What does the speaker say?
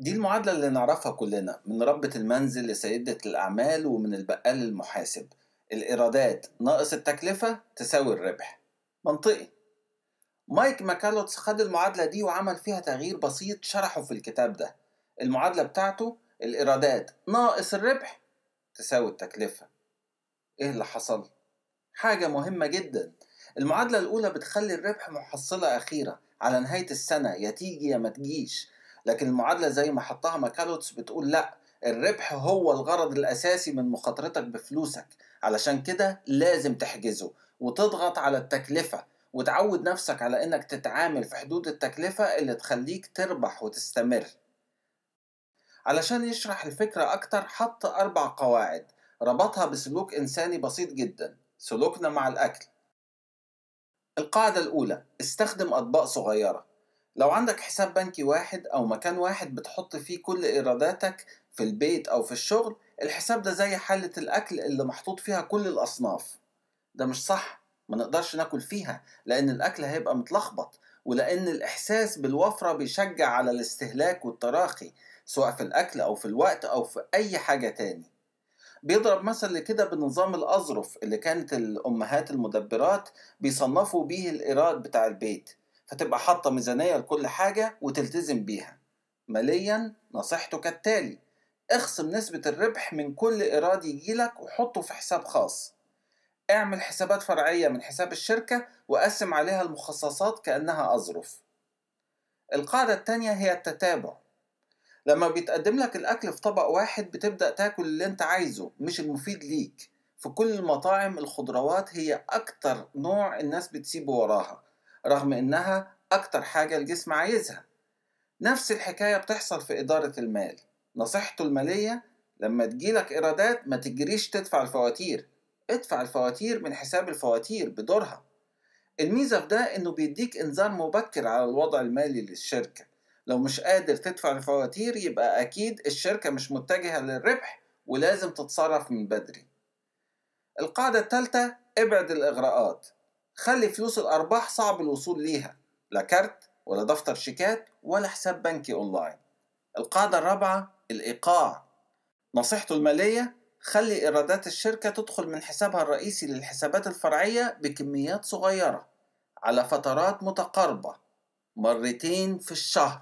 دي المعادلة اللي نعرفها كلنا، من ربة المنزل لسيدة الأعمال ومن البقال للمحاسب. الإيرادات ناقص التكلفة تساوي الربح. منطقي. مايك ماكالوتس خد المعادلة دي وعمل فيها تغيير بسيط شرحه في الكتاب ده. المعادلة بتاعته الإيرادات ناقص الربح تساوي التكلفة. إيه اللي حصل؟ حاجة مهمة جدا. المعادلة الأولى بتخلي الربح محصلة أخيرة على نهاية السنة، يا تيجي يا ما تجيش. لكن المعادلة زي ما حطها ماكالوتس بتقول لأ، الربح هو الغرض الأساسي من مخاطرتك بفلوسك، علشان كده لازم تحجزه وتضغط على التكلفة وتعود نفسك على إنك تتعامل في حدود التكلفة اللي تخليك تربح وتستمر. علشان يشرح الفكرة أكتر حط 4 قواعد ربطها بسلوك إنساني بسيط جدا، سلوكنا مع الأكل. القاعدة الأولى، استخدم أطباق صغيرة. لو عندك حساب بنكي واحد أو مكان واحد بتحط فيه كل إيراداتك في البيت أو في الشغل، الحساب ده زي حلة الأكل اللي محطوط فيها كل الأصناف. ده مش صح، ما نقدرش ناكل فيها لأن الأكل هيبقى متلخبط، ولأن الإحساس بالوفرة بيشجع على الاستهلاك والتراخي سواء في الأكل أو في الوقت أو في أي حاجة تاني. بيضرب مثل لكده بنظام الأظرف اللي كانت الأمهات المدبرات بيصنفوا بيه الإيراد بتاع البيت، فتبقى حاطة ميزانية لكل حاجة وتلتزم بيها. ماليا نصيحته كالتالي: اخصم نسبة الربح من كل إيراد يجيلك وحطه في حساب خاص. اعمل حسابات فرعية من حساب الشركة وقسم عليها المخصصات كأنها أظرف. القاعدة التانية هي التتابع. لما بيتقدم لك الأكل في طبق واحد بتبدأ تاكل اللي انت عايزه مش المفيد ليك. في كل المطاعم الخضروات هي أكتر نوع الناس بتسيبه وراها، رغم إنها أكتر حاجة الجسم عايزها. نفس الحكاية بتحصل في إدارة المال. نصيحته المالية: لما تجيلك إيرادات ما تجريش تدفع الفواتير، ادفع الفواتير من حساب الفواتير بدورها. الميزة في ده إنه بيديك إنذار مبكر على الوضع المالي للشركة. لو مش قادر تدفع الفواتير يبقى أكيد الشركة مش متجهة للربح ولازم تتصرف من بدري. القاعدة الثالثة، ابعد الإغراءات. خلي فلوس الأرباح صعب الوصول ليها، لا كارت ولا دفتر شيكات ولا حساب بنكي أونلاين. القاعدة الرابعة، الإيقاع. نصيحته المالية: خلي إيرادات الشركة تدخل من حسابها الرئيسي للحسابات الفرعية بكميات صغيرة على فترات متقاربة، مرتين في الشهر،